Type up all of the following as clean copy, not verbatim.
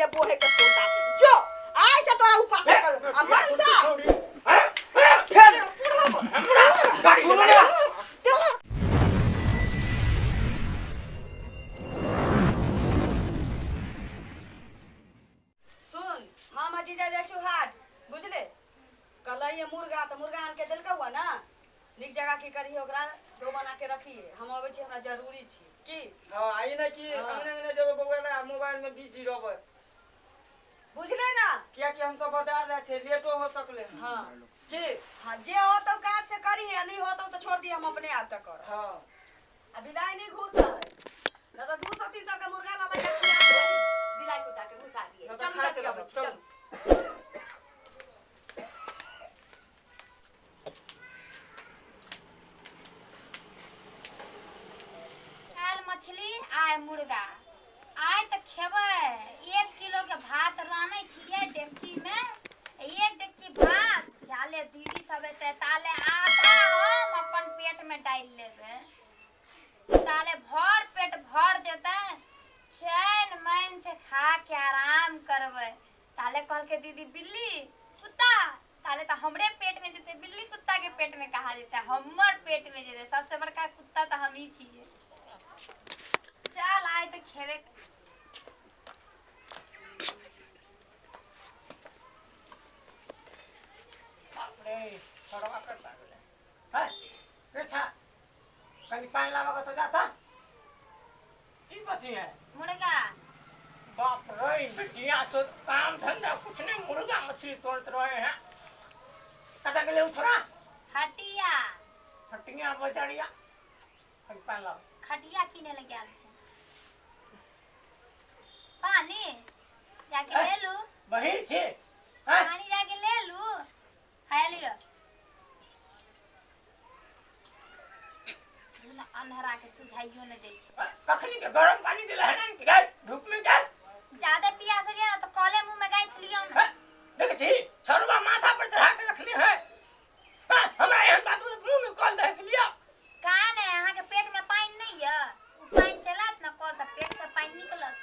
गेलिए बोहे के पोता जो आइ से तोरा उपास कर आ मनसा फेर हमरा गाड़ी दे। चलो सुन हम आ जीजा जाइ छौ हाट बुझले कहलहिए मुर्गा तऽ मुर्गा आन के देलकौ हँ ना नीक जगह की करिहे ओकरा डो बना के रखिहे हम अबै छी हमरा जरूरी छी की हाँ आई ना कि हाँ। अंगने अंगने जेबै बौआ ला मोबाइल में बिजी रहबै बुझले ना कियाकि हम सब बाजार जाइ छै लेटो हो सकले हन। हाँ की हाँ जे होतौ काज से करिहे आ नहीं होतौ तऽ छोड़ दिहे हम अपने आप तक करब हाँ आ बिलाइ नहीं घुसै न तऽ 200-300 के मुर्गा ला लगा खिया दिहे बिलाइ कुत्ता के घुसा दिए न तऽ चलू खाइत जल्दी अबै रहब, छी चलू। चलू काल्हि मछली आइ मुर्गा आइ तऽ खेबै 1 किलो के भात रानै छियै डेकची में 1 डेकची भात जाले दीदी सब एतै ताले आधा हम अपन पेट में डालि लेबै ताले भर पेट भर जेतै चैन मैन से खा के आराम करबै ताले कहलकै दीदी बिल्ली कुत्ता ताले तऽ हमरे पेट में जेतै बिल्ली कुत्ता के पेट में कहा जेतै हमर पेट में जेतै सबसे बड़का कुत्ता तऽ हमही छियै चल आइ तऽ खेबे बाप रे छोड़वा कर लागले हैं रे छा कनी पानी लावा का तो जाता ई कथी है मुर्गा बाप रे बेटिया तो काम धंधा कुछ नहीं मुर्गा मछली तोड़त रहे हैं कता गेले छोरा हटिया हटिया बजड़िया कनी पानी लाव खटिया किने लए गेल छै पानी जाके ले लू बहिर छे हैं पानी जाके ले लू खाय लियो अन्हरा के सुझाइयो ने दै छै कखनी के गरम पानी देला है ना कि गाय धूप में गाय ज्यादा प्यास लिया ना तो कले मुंह में गाय लियो ना देख छी छरुआ माथा पर चढ़ा के रखने है हां हमरा एहन बात मुंह में कल दे लिया का ने अहाँ के पेट में पानी नहीं है उ पानी चलत ना कल त पेट से पानी निकलत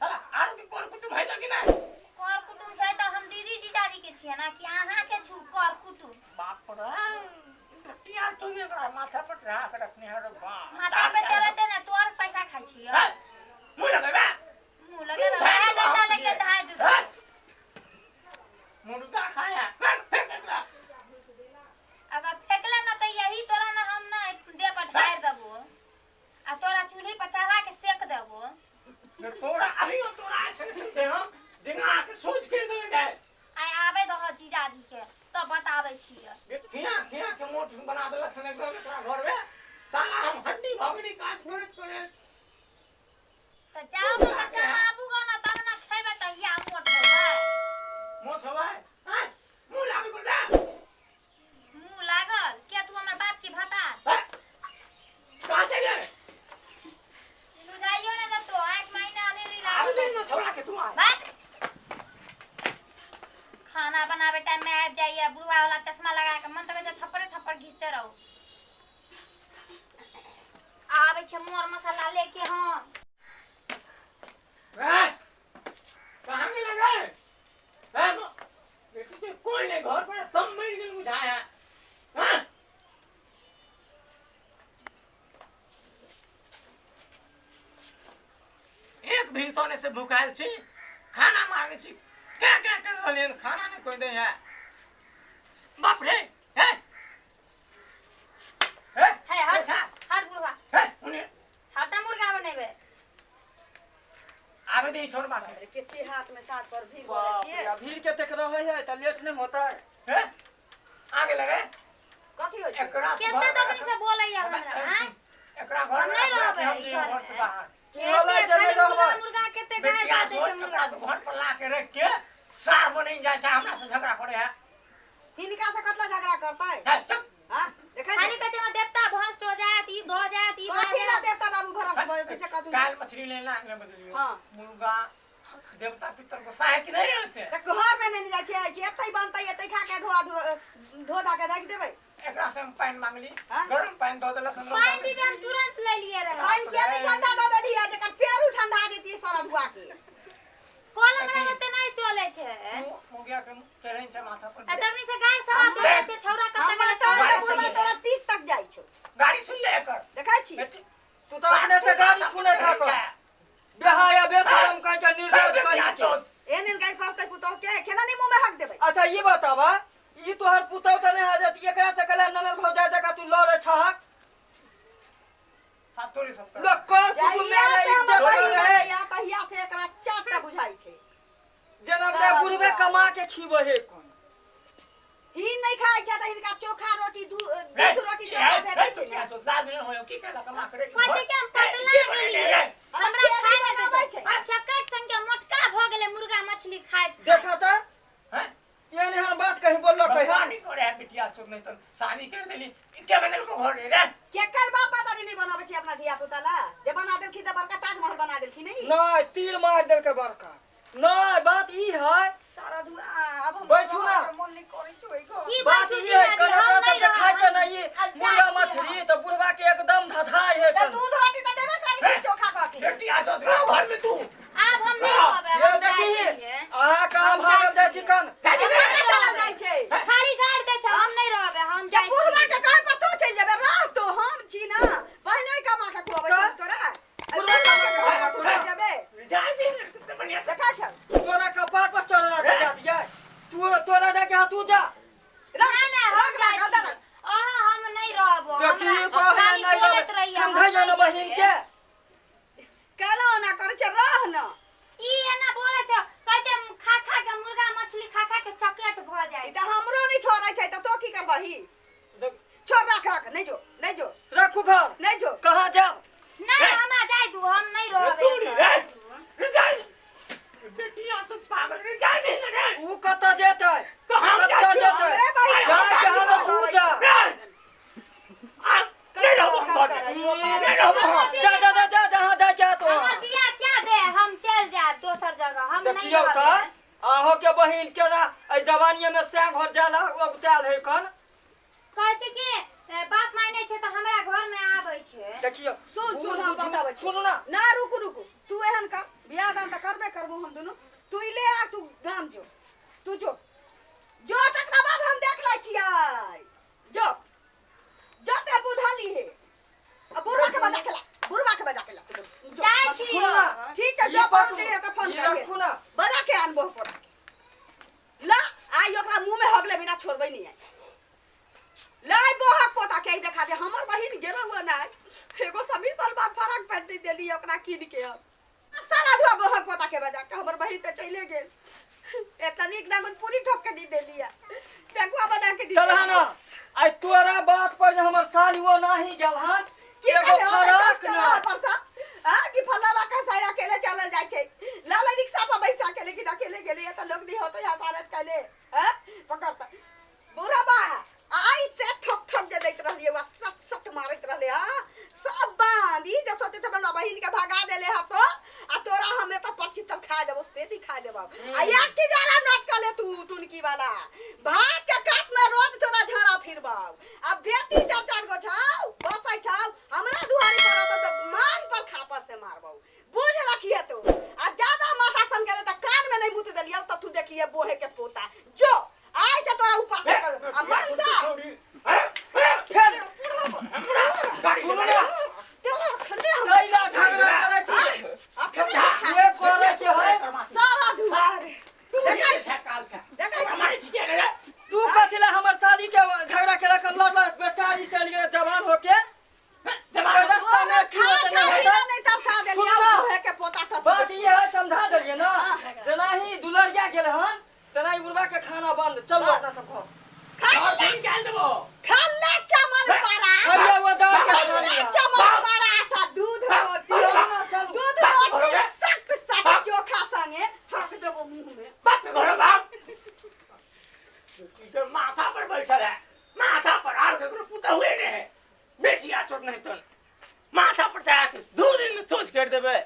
हला आरो के कोन कुटुम है त कि ना कर कुटुम छै त हम दीदी जीजाजी के छियै ना कि अहाँ के छु कर कुटुम बाप रे बेटिया तो एकरा माथा पर चढ़ा के रखने है रे बाप माथा पे चढ़ते ना तू और पैसा खाइ छियै मुंह लगेबा मुंह लगेबा धाय देता लेके धाय देता मुर्गा खाया फेंक एकरा अगर फेंकले ना त यही तोरा ना हम ना देह पर ढार देबो आ तोरा चूल्ही पर चढ़ा के सेक देबो तोरा अभी तोरा ऐसे से हम डिंगा के सोच के देवे गए आइ आबे दह जीजाजी के तब बताबै छियै खिया खिया के मोट बना देलक हन एकदम एकरा घर में साला हम हड्डी भगनी काज करैत करैत त जाओ ना त कमाबू ग ना तब ना खेबै तहिया मोट होबै मोट होबै हैं मुंह लागल बा मुंह लागल के तू हमर बाप के भतार कहां चल गए सुझाइयो ना दतो एक महीना अनेरी आबे लागल दे ना छोड़ा के तू आ भाग खाना बनावे टाइम में आबि जाइए बुढ़वा वाला चश्मा लगा के मन तऽ थप्पड़े थप्पड़ घिसते रहू आबै छै मोर मसाला लेके हम कहाँ गेल रे हैं बेटी कोई नहीं घर पर सब मर गेल बुझाया हां एक दिन सोने से भूखायल छी खाना मांगे छी क्या क्या कर रहलियै खाना नहीं कोई दे है बाप रे है है है हट हट बुढ़वा है उन्हें हटा मुर्गा बनेबे आबे दे छोड़ मार अरे केते हाथ में साथ पर भीड़ बोले छियै भीड़ के देख रहे है त लेट नहीं होता है हैं आगे लगे कथी होइ छै एकरा केते दखनी से बोलैया हमरा हैं एकरा घर हम नहीं रहबै हम घर से बाहर की होलै जे नहीं रहबै मुर्गा केते गाय बेटिया दे छै मुर्गा घर पर ला के रख के सार बनि जाइ छै हमरा से झगड़ा करे है हिनका से कतला झगड़ा करतै है चुप हां देखै खाली कहै छै देवता भ्रष्ट हो जायत ई भ जायत ई भ कथी ला जायत देवता बाबू भ्रष्ट भ जेतै से कथी काल मछली लेना ने बदलियो हां मुर्गा देवता पितर को साहे कि नहीं से त घर में नहीं जाइ छै कि एतै बनतै एतै खा के धो धो धा के राखि देबै एकरा से हम पानी मांगली हाँ? गरम पानी दऽ देलक हम पानि दीदी हम तुरंत ले लिए रहे पानि किया नहीं ठंडा दऽ देलियै जेकर पेरू ठंडा देतियै सारा धुआ बेटी तू तो अपने से गाली सुने था को बेहाया बेशरम कह के निर्लज कह के एहन एहन गारि पड़तै पुतोह के केना नहीं मुंह में हक देबै। अच्छा ये बतावा ई तोहर पुतौ त नहीं हाजत एकरा से कला ननद भौजा जका तू लड़े छहक हाथ तोड़ी सब लोग कर कुटुंब जहिया में से हमर इज्जत बहिन रहे भेलैया तहिया से एकरा चाटटा बुझाइ छै। जनम दे बुढ़बे कमा के खीबे हे कोन ही नहीं खाइ छै त हिनका चोखा रोटी दूध रोटी चोखा भेटै छै ने। लाज नहीं होयो की कहला कमा करे कहै छै कि हम पतला गेलियै, हमरा हमरा खाय बनाबै नहि छै। छै। चक्कर संग के मोटका भ गेलै मुर्गा मछली खाइत खाइत। देखा त हैं एहन एहन बात कहीं बोललो कहीं कहानी करे है बिटिया चोद नहीं तो शादी कर देली के बनल को घर रे केकर बाप दादी नहीं बनाबै छै अपना धिया पुता ला जे बना देलखिन त बड़का ताजमहल बना देलखिन नहीं। नहीं तीर मार देलके बड़का नहीं बात ई है सारा धुआ अब हम बैठू ना। मन नहीं करै छै ओइ घर। की बात बैठू ई है जी कल हम अपना नहीं सब खाइ छै रहब, ना ई हम मुर्गा जाइ छियै मछली त बुढ़वा के एकदम धधाय है त कन। दूध रोटी त देबे करै छै चोखा कऽ के। बेटिया चोद रहो घर में तू आब हम नहीं रहबै, ये हम जाइ देखी छियै। अहाँ कहाँ हम भागल जाइ जाइ छी छियै। कन दादी कतऽ चलल जाइ छै? खाली गारि दै छै, हम नहीं रहबै, हम जे जाइ बुढ़वा छियै। के कहे पर तू चलि जेबे रह तो हम छी ना पहिने कमा के खुआबै का? छी तोरा। बुढ़वा बुढ़वा के कहे पर तू चलि जेबे जान दे तो बढ़िया देखा छौ तोरा कपार पर चढ़ला के जा दिया तू तोरा जाके हाँ तू जा रख ना ना हम रख जाइ रख अदर छियै। अहाँ हम नहीं रहबो, देखी हमरा बहन खाली नहीं बोलैत रहबै रहियै, हम समझाइयो नहीं ना बहिन जेबै। के केना ओना करै छै रह ना। की एना बोलै छौ? कहै छै खा खा के मुर्गा मछली खा खा के चकेट भ ई जाइ त हमरो नहीं छोड़ै छै त तो की करबही? छोड़ रख रख नहीं जो नहीं जो रखू घर नहीं जो कहाँ जाब नहीं हमरा जाइ दू, हम नहीं रहबै तू रे एतऽ। रे जान बेटिया तो पागल रे जान दे रे ऊ कतऽ जेतै कहाँ कतऽ जाइ छी? जेतै हमरे बहिन जा के हालत तू जा रे आ नहीं रहो हम घर में नहीं रहो हम जा जा जा जा जहाँ जा के तो हमर बियाह क्या दे, हम चलि जायब दोसर जगह, हम नहीं देखियौ त रहबै। अहों के बहिन केना एहि जवानीये में सैं घर जाला उगतायल है कन। कहै छै कि बाप माय नहि छै तऽ हमरा घर में आबै छै। देखियौ सुन सुन हम बताबै छी। सुनू ना ना रुकू रुकू तू एहन कर बियाह दान त करबे करबो हम दुनू तू ई ले आ तू गाम जो तू जो जो तकरा बाद हम देख लै छियै जो जो ते बुझली हे आ बुढ़वा के बजा के ला बुढ़वा के बजा के ला तू जो। जाइ छियौ। सुनू ना ठीक है ई जो पकड़ू, पहुँच जइहे तऽ फोन ई करके रखू ना बजा के आनबो पोरा ला आई ओकरा मुंह में हगले बिना छोड़बै नहीं आई लाई बोहक पोता के ई देखा दे हमर बहिन गेल हुआ ना एगो समी सलवार फराक पैंट नहीं देली ओकरा कीन के हम सारा धुआ बोहक पोता के बजा के हमर बहिन तऽ चले गेल एतना नीक नागुन पूरी ठोक के नहीं देली टेकुआ बना के चल ना आई तोरा बात पर जे हमर साली वो नाही गेल हन की एगो कहले फराक ना परसा हां कि फलावा का सारा अकेले चलल जाय छै लाला रिक्शा पर बैसा के लेकिन अकेले गेले त लोग नहीं होते हसारत कैले हैं पकड़ता बुढ़ा बा आई से ठोक ठोक के दैत रहलिए वा सट सट मारैत रहले हां सब बांध ई जे सोचैत हमरा बहिन के भगा देले ह तो आ तोरा हम एतऽ पर्ची तक खा देबो से भी खा देबो आ एक चीज आरा नोट कर ले तू टुनकी वाला भात के काट में रोज तोरा झाड़ा फिरबौ आ बेटी चार चार गो छौ बसै छौ हमरा दुआरी पर अतौ त मांग पर खापर से मारबौ बुझ रखिए तू आ ज्यादा माथा सन गेले त कान में नहीं मुत देलियौ त तू देखिए बोहे के पोता जो आइ से तोरा उपास कर आ मन से फेर सुनू ना चलो खंडे हम कैला झगड़ा करै छी अखने खा ये करे के है सारा दुआर देखै छै काल छै देखै छी हमारे छिके रे तू कथी ला हमर साली के झगड़ा के रखल लड़ बेचारी चल गेल जवान होके जवान रास्ता में की खा होत खा नहीं बिना हेतै नहीं तरसा देलियौ सुन ना। बोहे के पोता त बात ई है समझा देलियै ना जेना ही दुलरिया गेल हन तेना ही बुढ़वा के खाना बंद चलू बस। अपना सब घर खा और ले निकाल देबो खा ले चमन पारा खइया वो दवा के खा खाना ले लिया। चमन पारा सा दूध रोटी चलू ना चलू दूध रोटी सट सट चोखा संगे फक देबो मुंह में बाप के घर बाप के माथा पर बैठल है माथा पर आर केकरो पुता हुए ने है बेटिया चोट नहीं तन माथा पर चढ़ा के 2 दिन में सोच कर देबे।